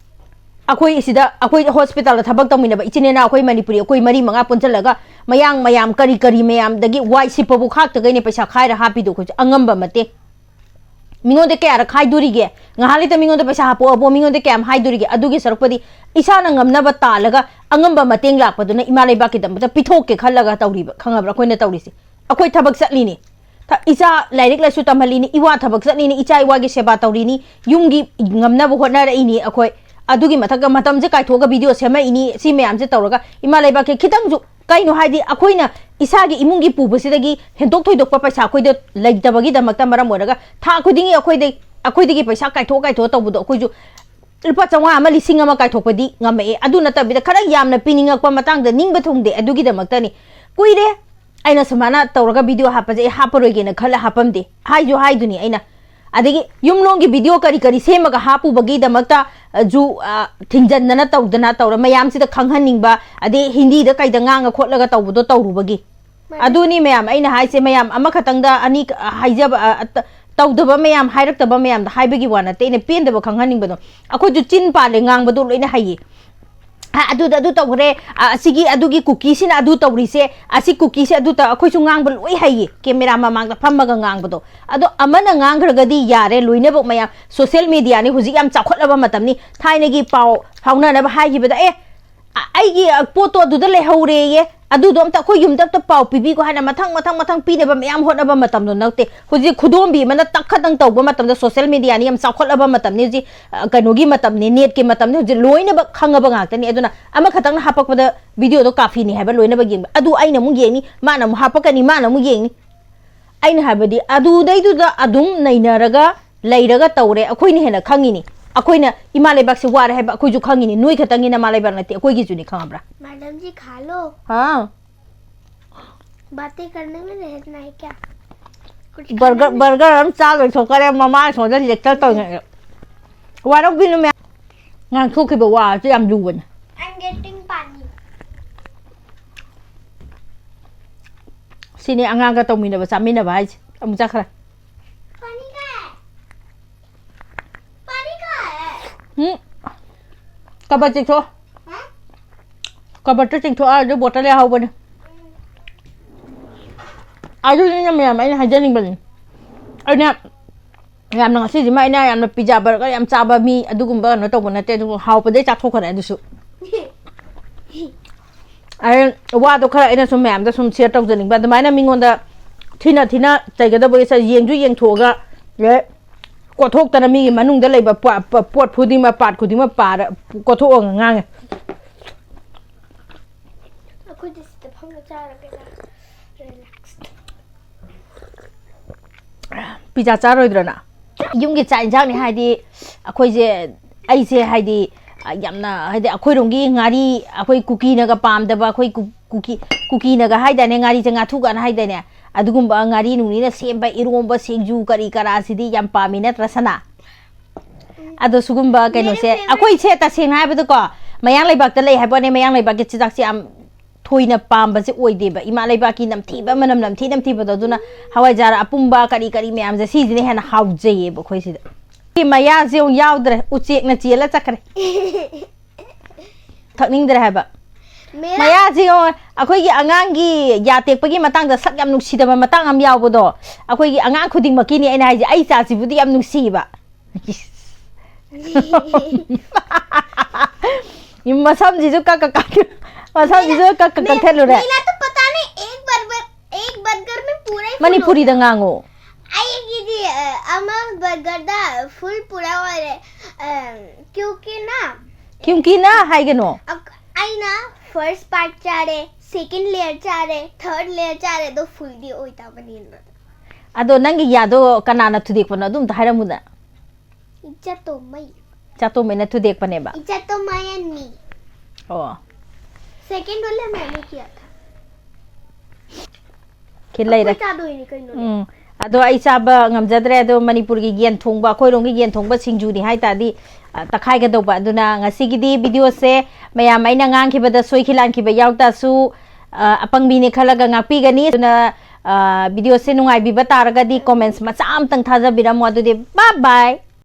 ꯑꯩꯈꯣꯏ ꯁꯤꯗ ꯑꯩꯈꯣꯏ ꯍꯣꯁꯄꯤꯇꯥꯜꯗ ꯊꯕꯛ ꯇꯧꯃꯤꯟꯅꯕ ꯏꯆꯤꯟ ꯏꯅꯥꯎ ꯑꯩꯈꯣꯏ ꯃꯅꯤꯄꯨꯔꯤ ꯑꯩꯈꯣꯏ ꯃꯔꯤ ꯃꯉꯥ ꯄꯨꯟꯁꯤꯜꯂꯒ ꯃꯌꯥꯡ ꯃꯌꯥꯝ ꯀꯔꯤ ꯀꯔꯤ ꯃꯌꯥꯝꯗꯒꯤ ꯋꯥꯏ ꯁꯤꯠꯄꯕꯨ ꯈꯥꯛꯇꯒꯩꯅꯦ ꯄꯩꯁꯥ ꯈꯥꯏꯔ ꯍꯥꯞꯄꯤꯗꯣ ꯑꯩꯈꯣꯏꯁꯨ ꯑꯉꯝꯕ ꯃꯇꯦꯡ꯫ ꯃꯤꯉꯣꯟꯗ ꯀꯌꯥꯔꯛ ꯍꯥꯏꯗꯣꯔꯤꯒꯦ? ꯉꯥꯏꯍꯥꯛ ꯂꯩꯇ ꯃꯤꯉꯣꯟꯗ ꯄꯩꯁꯥ ꯍꯥꯞꯄꯣ ꯍꯥꯞꯄꯣ, ꯃꯤꯉꯣꯟꯗ ꯀꯌꯥꯝ ꯍꯥꯏꯗꯣꯔꯤꯒꯦ? ꯑꯗꯨꯒꯤ ꯁꯔꯨꯛꯄꯨꯗꯤ ꯏꯁꯥꯅ ꯉꯝꯅꯕ ꯇꯥꯜꯂꯒ ꯑꯉꯝꯕ ꯃꯇꯦꯡ ꯂꯥꯛꯄꯗꯨꯅ ꯏꯃꯥ ꯂꯩꯕꯥꯛꯀꯤꯗꯃꯛꯇ ꯄꯤꯊꯣꯛꯀꯦ ꯈꯜꯂꯒ ꯇꯧꯔꯤꯕ, ꯈꯪꯉꯕ꯭ꯔꯥ? ꯑꯩꯈꯣꯏꯅ ꯇꯧꯔꯤꯁꯦ, ꯑꯩꯈꯣꯏ ꯊꯕꯛ ꯆꯠꯂꯤꯅꯤ, ꯊ-, ꯏꯆꯥ ꯂꯥꯏꯔꯤꯛ ꯂꯥꯏꯁꯨ ꯇꯝꯍꯜꯂꯤꯅꯤ, ꯏꯋꯥ ꯊꯕꯛ ꯆꯠꯂꯤꯅꯤ, ꯏꯆꯥ ꯏꯋꯥꯒꯤ ꯁꯦꯕꯥ ꯇꯧꯔꯤꯅꯤ, ꯌꯨꯝꯒꯤ ꯉꯝꯅꯕ ꯍꯣꯠꯅꯔꯛꯏꯅꯤ ꯑꯩꯈꯣꯏ꯫ ꯑꯗꯨꯒꯤ ꯃꯊꯛꯇ ꯃꯇꯝꯁꯦ ꯀꯥꯏꯊꯣꯛꯑꯒ ꯚꯤꯗꯤꯑꯣ ꯁꯦꯝꯃꯛꯏꯅꯤ, ꯁꯤ ꯃꯌꯥꯝꯁꯦ ꯇꯧꯔꯒ ꯏꯃꯥ ꯂꯩꯕꯥꯛꯀꯤ ꯈꯤꯇꯪꯁꯨ, ꯀꯩꯅꯣ ꯍꯥꯏꯗꯤ, ꯑꯩꯈꯣꯏꯅ ꯏꯁꯥꯒꯤ ꯏꯃꯨꯡꯒꯤ ꯄꯨꯕꯁꯤꯗꯒꯤ ꯍꯦꯟꯗꯣꯛ ꯊꯣꯏꯗꯣꯛꯄ ꯄꯩꯁꯥ ꯑꯩꯈꯣꯏꯗ ꯂꯩꯇꯕꯒꯤꯗꯃꯛꯇ ꯃꯔꯝ ꯑꯣꯏꯔꯒ ꯊꯥ ꯈꯨꯗꯤꯡꯒꯤ ꯑꯩꯈꯣꯏꯗ, ꯑꯩꯈꯣꯏꯗꯒꯤ ꯄꯩꯁꯥ ꯀꯥꯏꯊꯣꯛ ꯀꯥꯏꯊꯣꯛꯑ ꯇꯧꯕꯗꯣ ꯑꯩꯈꯣꯏꯁꯨ ꯂꯨꯄꯥ ꯆꯥꯝꯃꯉꯥ ꯑꯃ, ꯂꯤꯁꯤꯡ ꯑꯃ ꯀꯥꯏꯊꯣꯛꯄꯗꯤ ꯉꯝꯃꯛꯑꯦ꯫ ꯑꯗꯨ ꯅꯠꯇꯕꯤꯗ ꯈꯔ ꯌꯥꯝꯅ ꯄꯤꯅꯤꯡꯉꯛꯄ ꯃꯇꯥꯡꯗ ꯅꯤꯡꯕ ꯊꯨꯡꯗꯦ꯫ ꯑꯗꯨꯒꯤꯗꯃꯛꯇꯅꯤ꯫ ꯀꯨꯏꯔꯦ ꯑꯩꯅ ꯁꯨꯃꯥꯏꯅ ꯇꯧꯔꯒ ꯚꯤꯗꯤꯑꯣ ꯍꯥꯞꯄꯁꯦ ꯑꯩ ꯍꯥꯞꯄꯔꯣꯏꯒꯦꯅ ꯈꯜꯂ ꯍꯥꯞꯄꯝꯗꯦ꯫ ꯍꯥꯏꯁꯨ ꯍꯥꯏꯗꯨꯅꯤ ꯑꯩꯅ꯫ ꯑꯗꯒꯤ ꯌꯨꯝꯂꯣꯡꯒꯤ ꯚꯤꯗꯤꯑꯣ ꯀꯔꯤ ꯀꯔꯤ ꯁꯦꯝꯃꯒ ꯍꯥꯞꯄꯨꯕꯒꯤꯗꯃꯛꯇ, ꯑ, ꯖꯨ, ꯑ, ꯊꯤꯡꯖꯟꯗꯅ ꯇꯧꯗꯅ ꯇꯧꯔ ꯃꯌꯥꯝꯁꯤꯗ ꯈꯪꯍꯟꯅꯤꯡꯕ, ꯑꯗꯩ ꯍꯤꯟꯗꯤꯗ ꯀꯩꯗ ꯉꯥꯡꯉ ꯈꯣꯠꯂꯒ ꯇꯧꯕꯗꯣ ꯇꯧꯔꯨꯕꯒꯤ꯫ ꯑꯗꯨꯅꯤ ꯃꯌꯥꯝ ꯑꯩꯅ ꯍꯥꯏꯁꯦ, ꯃꯌꯥꯝ ꯑꯃꯈꯛꯇꯪꯗ ꯑꯅꯤ, ꯑ, ꯍꯥꯏꯖꯕ, ꯑ, ꯑ, ꯇ-, ꯇꯧꯗꯕ ꯃꯌꯥꯝ, ꯍꯥꯏꯔꯛꯇꯕ ꯃꯌꯥꯝꯗ ꯍꯥꯏꯕꯒꯤ ꯋꯥ ꯅꯠꯇꯦ, ꯑꯩꯅ ꯄꯦꯟꯗꯕ ꯈꯪꯍꯟꯅꯤꯡꯕꯗꯣ꯫ ꯑꯩꯈꯣꯏꯁꯨ ꯆꯤꯟ ꯄꯥꯜꯂꯦ, ꯉꯥꯡꯕꯗꯣ ꯂꯣꯏꯅ ꯍꯩꯌꯦ꯫ ꯑꯗꯨꯗ ꯑꯗꯨ ꯇꯧꯈ꯭ꯔꯦ, ꯑ, ꯑꯁꯤꯒꯤ ꯑꯗꯨꯒꯤ ꯀꯨꯀꯤꯁꯤꯅ ꯑꯗꯨ ꯇꯧꯔꯤꯁꯦ, ꯑꯁꯤ ꯀꯨꯀꯤꯁꯦ ꯑꯗꯨ ꯇꯧ, ꯑꯩꯈꯣꯏꯁꯨ ꯉꯥꯡꯕ ꯂꯣꯏ ꯍꯩꯌꯦ, ꯀꯦꯃꯦꯔꯥ ꯃꯃꯥꯡꯗ ꯐꯝꯃꯒ ꯉꯥꯡꯕꯗꯣ꯫ ꯑꯗꯣ ꯑꯃꯅ ꯉꯥꯡꯈ꯭ꯔꯒꯗꯤ ꯌꯥꯔꯦ, ꯂꯣꯏꯅꯃꯛ ꯃꯌꯥꯝ꯫ ꯁꯣꯁꯦꯜ ꯃꯦꯗꯤꯌꯥꯅꯤ, ꯍꯧꯖꯤꯛ ꯌꯥꯝ ꯆꯥꯎꯈꯠꯂꯕ ꯃꯇꯝꯅꯤ꯫ ꯊꯥꯏꯅꯒꯤ ꯄꯥꯎ ꯐꯥꯎꯅꯅꯕ ꯍꯥꯏꯈꯤꯕꯗ, "ꯑꯦ, ꯑ-, ꯑꯩꯒꯤ, ꯑ, ꯄꯣꯠꯇꯣ ꯑꯗꯨꯗ ꯂꯩꯍꯧꯔꯦꯌꯦ, ꯑꯗꯨꯗꯣ ꯑꯝꯇ ꯑꯩꯈꯣꯏ ꯌꯨꯝꯗ ꯑꯝꯇ ꯄꯥꯎ ꯄꯤꯕꯤꯈꯣ" ꯍꯥꯏꯅ ꯃꯊꯪ, ꯃꯊꯪ, ꯃꯊꯪ ꯄꯤꯅꯕ ꯃꯌꯥꯝ ꯍꯣꯠꯅꯕ ꯃꯇꯝꯗꯣ ꯅꯠꯇꯦ꯫ ꯍꯧꯖꯤꯛ ꯈꯨꯗꯣꯝꯕꯤ ꯑꯃꯅ ꯇꯛ ꯈꯇꯪ ꯇꯧꯕ ꯃꯇꯝꯗ, ꯁꯣꯁꯦꯜ ꯃꯦꯗꯤꯌꯥꯅꯤ ꯌꯥꯝ ꯆꯥꯎꯈꯠꯂꯕ ꯃꯇꯝꯅꯤ ꯍꯧꯖꯤꯛ, ꯑ, ꯀꯩꯅꯣꯒꯤ ꯃꯇꯝꯅꯤ, ꯅꯦꯠꯀꯤ ꯃꯇꯝꯅꯤ, ꯍꯧꯖꯤꯛ ꯂꯣꯏꯅꯃꯛ ꯈꯪꯉꯕ ꯉꯥꯛꯇꯅꯤ꯫ ꯑꯗꯨꯅ ꯑꯃꯈꯛꯇꯪꯅ ꯍꯥꯄꯛꯄꯗ ꯚꯤꯗꯤꯑꯣꯗꯣ ꯀꯥꯐꯤꯅꯤ ꯍꯥꯏꯕ ꯂꯣꯏꯅꯃꯛ ꯌꯦꯡꯕ꯫ ꯑꯗꯨ ꯑꯩꯅ ꯑꯃꯨꯛ ꯌꯦꯡꯅꯤ, ꯃꯥꯅ ꯑꯃꯨꯛ ꯍꯥꯄꯛꯀꯅꯤ, ꯃꯥꯅ ꯑꯃꯨꯛ ꯌꯦꯡꯅꯤ꯫ ꯑꯩꯅ ꯍꯥꯏꯕꯗꯤ ꯑꯗꯨꯗꯩꯗꯨꯗ ꯑꯗꯨꯝ ꯅꯩꯅꯔꯒ ꯂꯩꯔꯒ ꯇꯧꯔꯦ, ꯑꯩꯈꯣꯏꯅ ꯍꯦꯟꯅ ꯈꯪꯉꯤꯅꯤ꯫ ꯑꯩꯈꯣꯏꯅ ꯏꯃꯥ ꯂꯩꯕꯥꯛꯁꯦ ꯋꯥꯔꯦ ꯍꯥꯏꯕ ꯑꯩꯈꯣꯏꯁꯨ ꯈꯪꯉꯤꯅꯤ, ꯅꯣꯏ ꯈꯛꯇꯪꯒꯤ ꯅꯃꯥ ꯂꯩꯕꯥꯛ ꯅꯠꯇꯦ, ꯑꯩꯈꯣꯏꯒꯤꯁꯨꯅꯤ, ꯈꯪꯉꯕ꯭ꯔꯥ? मैडम जी, खा लो। हाँ। बातें करने में रहना है क्या? कुछ ꯕꯔꯒꯔ, खाना नहीं? ꯕꯔꯒꯔ ꯑꯃ ꯆꯥ ꯂꯣꯏꯊꯣꯛꯈ꯭ꯔꯦ, ꯃꯃꯥ ꯁꯣꯝꯗ ꯂꯦꯛꯆꯔ ꯇꯧꯔꯤꯉꯩꯗ꯫ ꯋꯥꯔꯧꯕꯤꯅꯨ ꯃꯌꯥꯝ꯫ ꯉꯥꯡꯊꯣꯛꯈꯤꯕ ꯋꯥꯁꯦ ꯌꯥꯝ ꯂꯨꯕꯅꯦ꯫ I'm getting पानी। ꯁꯤꯅꯤ ꯑꯉꯥꯡꯒ ꯇꯧꯃꯤꯟꯅꯕ, ꯆꯥꯃꯤꯟꯅꯕ ꯍꯥꯏꯁꯦ꯫ ꯑꯃꯨꯛ ꯆꯠꯈ꯭ꯔꯦ꯫ पानी का है? पानी का है? ꯎꯝ꯫ ꯀꯕꯔ ꯆꯤꯡꯊꯣꯛꯑꯣ꯫ ꯍꯥ? ꯀꯕꯔꯇ ꯆꯤꯡꯊꯣꯛꯑꯣ, ꯑꯗꯨ ꯕꯣꯇꯜ ꯌꯥꯍꯧꯕꯅꯦ꯫ ꯑꯗꯨꯅꯤꯅ ꯃꯌꯥꯝ ꯑꯩꯅ ꯍꯥꯏꯖꯅꯤꯡꯕꯅꯤ꯫ ꯑꯩꯅ ꯌꯥꯝꯅ ꯉꯁꯤꯁꯤꯃ ꯑꯩꯅ ꯌꯥꯝꯅ ꯄꯤꯖꯥ ꯕꯔꯒꯔ ꯌꯥꯝ ꯆꯥꯕ ꯃꯤ ꯑꯗꯨꯒꯨꯝꯕ ꯀꯩꯅꯣ ꯇꯧꯕ ꯅꯠꯇꯦ, ꯑꯗꯨꯕꯨ ꯍꯥꯎꯕꯗꯩ ꯆꯥꯊꯣꯛꯈ꯭ꯔꯦ ꯑꯗꯨꯁꯨ꯫ ꯑꯩ ꯋꯥꯗꯣ ꯈꯔ ꯑꯩꯅ ꯁꯨꯝ ꯃꯌꯥꯝꯗ ꯁꯨꯝ ꯁꯤꯌꯔ ꯇꯧꯖꯅꯤꯡꯕ, ꯑꯗꯨꯃꯥꯏꯅ ꯃꯤꯉꯣꯟꯗ ꯊꯤꯅ ꯊꯤꯅ ꯆꯩꯒꯗꯕꯒꯤ ꯁ-, ꯌꯦꯡꯁꯨ ꯌꯦꯡꯊꯣꯛꯑꯒ, ꯑꯦ, ꯀꯣꯠꯊꯣꯛꯇꯅ ꯃꯤꯒꯤ ꯃꯅꯨꯡꯗ ꯂꯩꯕ ꯄꯣ-, ꯄ-, ꯄꯣꯠ ꯈꯨꯗꯤꯡꯃꯛ, ꯄꯥꯔꯠ ꯈꯨꯗꯤꯡꯃꯛ ꯄꯥꯔ ꯀꯣꯠꯊꯣꯛꯑꯒ ꯉꯥꯡꯉꯦ꯫ ꯑꯩꯈꯣꯏꯗꯤ ꯁꯤꯗ ꯐꯝꯃ ꯆꯥꯔꯒꯦꯗ꯫ ꯔꯤꯂꯦꯛꯁ꯫ ꯄꯤꯖꯥ ꯆꯥꯔꯣꯏꯗ꯭ꯔꯣ ꯅꯪ? ꯌꯨꯝꯒꯤ ꯆꯥꯛ ꯏꯟꯁꯥꯡꯅꯤ ꯍꯥꯏꯗꯤ, ꯑꯩꯈꯣꯏꯁꯦ, ꯑꯩꯁꯦ ꯍꯥꯏꯗꯤ, ꯑ, ꯌꯥꯝꯅ ꯍꯥꯏꯗꯤ ꯑꯩꯈꯣꯏꯔꯣꯝꯒꯤ ꯉꯥꯔꯤ, ꯑꯩꯈꯣꯏ ꯀꯨꯀꯤꯅꯒ ꯄꯥꯝꯗꯕ, ꯑꯩꯈꯣꯏ ꯀꯨ-, ꯀꯨꯀꯤ, ꯀꯨꯀꯤꯅꯒ ꯍꯥꯏꯗꯥꯏꯅꯦ, ꯉꯥꯔꯤꯁꯦ ꯉꯥꯊꯨ ꯀꯥꯏꯅ ꯍꯥꯏꯗꯥꯏꯅꯦ, ꯑꯗꯨꯒꯨꯝꯕ ꯉꯥꯔꯤ ꯅꯨꯡꯅꯤꯅ ꯁꯦꯝꯕ ꯏꯔꯣꯝꯕ, ꯁꯤꯡꯖꯨ, ꯀꯔꯤ ꯀꯔꯥꯁꯤꯗꯤ ꯌꯥꯝ ꯄꯥꯝꯃꯤ ꯅꯠꯇ꯭ꯔꯥ ꯁꯅꯥ? ꯑꯗꯣ ꯁꯤꯒꯨꯝꯕ ꯀꯩꯅꯣꯁꯦ, ꯐꯦꯚꯔꯥꯏꯠ꯫ ꯑꯩꯈꯣꯏꯁꯦ ꯇꯁꯦꯡꯅ ꯍꯥꯏꯕꯗꯀꯣ, ꯃꯌꯥꯡ ꯂꯩꯕꯥꯛꯇ ꯂꯩ ꯍꯥꯏꯕ ꯋꯥꯅꯦ, ꯃꯌꯥꯡ ꯂꯩꯕꯥꯛꯀꯤ ꯆꯤꯟꯖꯥꯛꯁꯦ ꯌꯥꯝ ꯊꯣꯏꯅ ꯄꯥꯝꯕꯁꯦ ꯑꯣꯏꯗꯦꯕ꯫ ꯏꯃꯥ ꯂꯩꯕꯥꯛꯀꯤ ꯅꯝꯊꯤꯕ ꯃꯅꯝ ꯅꯝꯊꯤ ꯅꯝꯊꯤꯕꯗꯣ, ꯑꯗꯨꯅ ꯍꯋꯥꯏꯖꯥꯔ ꯑꯄꯨꯝꯕ ꯀꯔꯤ ꯀꯔꯤ ꯃꯌꯥꯝꯁꯦ, ꯁꯤꯁꯤꯅ ꯍꯦꯟꯅ ꯍꯥꯎꯖꯩꯌꯦꯕ ꯑꯩꯈꯣꯏ ꯁꯤꯗ꯫ ꯁꯤ ꯃꯌꯥꯁꯦ ꯑꯃꯨꯛ ꯌꯥꯎꯗ꯭ꯔꯦ, ꯎꯆꯦꯛꯅ ꯆꯦꯜꯂ ꯆꯠꯈ꯭ꯔꯦ꯫ ꯊꯛꯅꯤꯡꯗ꯭ꯔꯦ ꯍꯥꯏꯕ꯫ मेरा ꯃꯌꯥꯁꯤ ꯌꯦꯡꯉꯣ, ꯑꯩꯈꯣꯏꯒꯤ ꯑꯉꯥꯡꯒꯤ ꯌꯥ ꯇꯦꯛꯄꯒꯤ ꯃꯇꯥꯡꯗ ꯁꯛ ꯌꯥꯝ ꯅꯨꯡꯁꯤꯗꯕ ꯃꯇꯥꯡ ꯑꯃ ꯌꯥꯎꯕꯗꯣ, ꯑꯩꯈꯣꯏꯒꯤ ꯑꯉꯥꯡ ꯈꯨꯗꯤꯡꯃꯛꯀꯤꯅꯤ ꯑꯩꯅ ꯍꯥꯏꯁꯦ꯫ ꯑꯩ ꯏꯆꯥꯁꯤꯕꯨꯗꯤ ꯌꯥꯝ ꯅꯨꯡꯁꯤꯕ꯫ ꯃꯁꯝꯁꯤꯁꯨ ꯀꯛ ꯀꯛ ꯀꯛ-, ꯃꯁꯝꯁꯤꯁꯨ ꯀꯛ ꯀꯛ ꯀꯛꯊꯠꯂꯨꯔꯦ꯫ मेरा तो पता नहीं, एक बर्गर एक बर्गर में पूरा ही full ꯃꯅꯤꯄꯨꯔꯤꯗ ꯉꯥꯡꯉꯣ꯫ ꯑꯩꯒꯤꯗꯤ ꯑ, ꯑꯃ ꯕꯔꯒꯔꯗ ꯐꯨꯜ ꯄꯨꯔꯥ ꯑꯣꯏꯔꯦ꯫ ꯑ, क्योंकि ना ꯀ꯭ꯌꯨꯡꯀꯤꯅ ꯍꯥꯏꯒꯅꯣ꯫ ꯑꯩꯅ ꯐꯥꯔꯁ ꯄꯥꯔꯠ ꯆꯥꯔꯦ, ꯁꯦꯀꯦꯟ ꯂꯦꯌꯔ ꯆꯥꯔꯦ, ꯊꯥꯔꯠ ꯂꯦꯌꯔ ꯆꯥꯔꯦ, ꯑꯗꯣ ꯐꯨꯜꯗꯤ ꯑꯣꯏꯗꯕꯅꯤꯅ꯫ ꯑꯗꯣ ꯅꯪꯒꯤ ꯌꯥꯗꯣ ꯀꯅꯥꯅ ꯊꯨꯗꯦꯛꯄꯅꯣ ꯑꯗꯨ ꯑꯝꯇ ꯍꯥꯏꯔꯝꯃꯨꯗ꯫ ꯏꯆꯥꯇꯣꯝꯃꯩ꯫ ꯏꯆꯥꯇꯣꯝꯃꯩꯅ ꯊꯨꯗꯦꯛꯄꯅꯦꯕ꯫ ꯏꯆꯥꯇꯣꯝꯃꯩ ꯑꯅꯤ꯫ ꯑꯣ꯫ सेकंड वाला मैंने किया था। ꯈꯤꯜ ꯂꯩꯔꯦ꯫ ꯑꯩꯈꯣꯏ ꯆꯥꯗꯣꯏꯅꯤ ꯀꯩꯅꯣꯅꯦ꯫ ꯎꯝ꯫ ꯑꯗꯣ ꯑꯩ ꯆꯥꯕ ꯉꯝꯖꯗ꯭ꯔꯦ꯫ ꯑꯗꯣ ꯃꯅꯤꯄꯨꯔꯒꯤ ꯌꯦꯟ ꯊꯣꯡꯕ, ꯑꯩꯈꯣꯏꯔꯣꯝꯒꯤ ꯌꯦꯟ ꯊꯣꯡꯕ ꯁꯤꯡꯖꯨꯅꯤ ꯍꯥꯏ ꯇꯥꯔꯗꯤ, ꯑ, ꯇꯛꯈꯥꯏꯒꯗꯧꯕ꯫ ꯑꯗꯨꯅ ꯉꯁꯤꯒꯤꯗꯤ ꯚꯤꯗꯤꯑꯣꯁꯦ ꯃꯌꯥꯝ ꯑꯩꯅ ꯉꯥꯡꯈꯤꯕꯗ ꯁꯣꯏꯈꯤ ꯂꯥꯟꯈꯤꯕ ꯌꯥꯎ ꯇꯥꯁꯨ, ꯑ, ꯑꯄꯪꯕꯤꯅꯤ ꯈꯜꯂꯒ ꯉꯥꯛꯄꯤꯒꯅꯤ꯫ ꯑꯗꯨꯅ, ꯑ, ꯚꯤꯗꯤꯑꯣꯁꯦ ꯅꯨꯡꯉꯥꯏꯕꯤꯕ ꯇꯥꯔꯒꯗꯤ ꯀꯣꯃꯦꯟꯠꯁ ꯃꯆꯥ ꯑꯝꯇꯪ ꯊꯥꯖꯕꯤꯔꯝꯃꯣ꯫ ꯑꯗꯨꯗꯤ bye bye꯫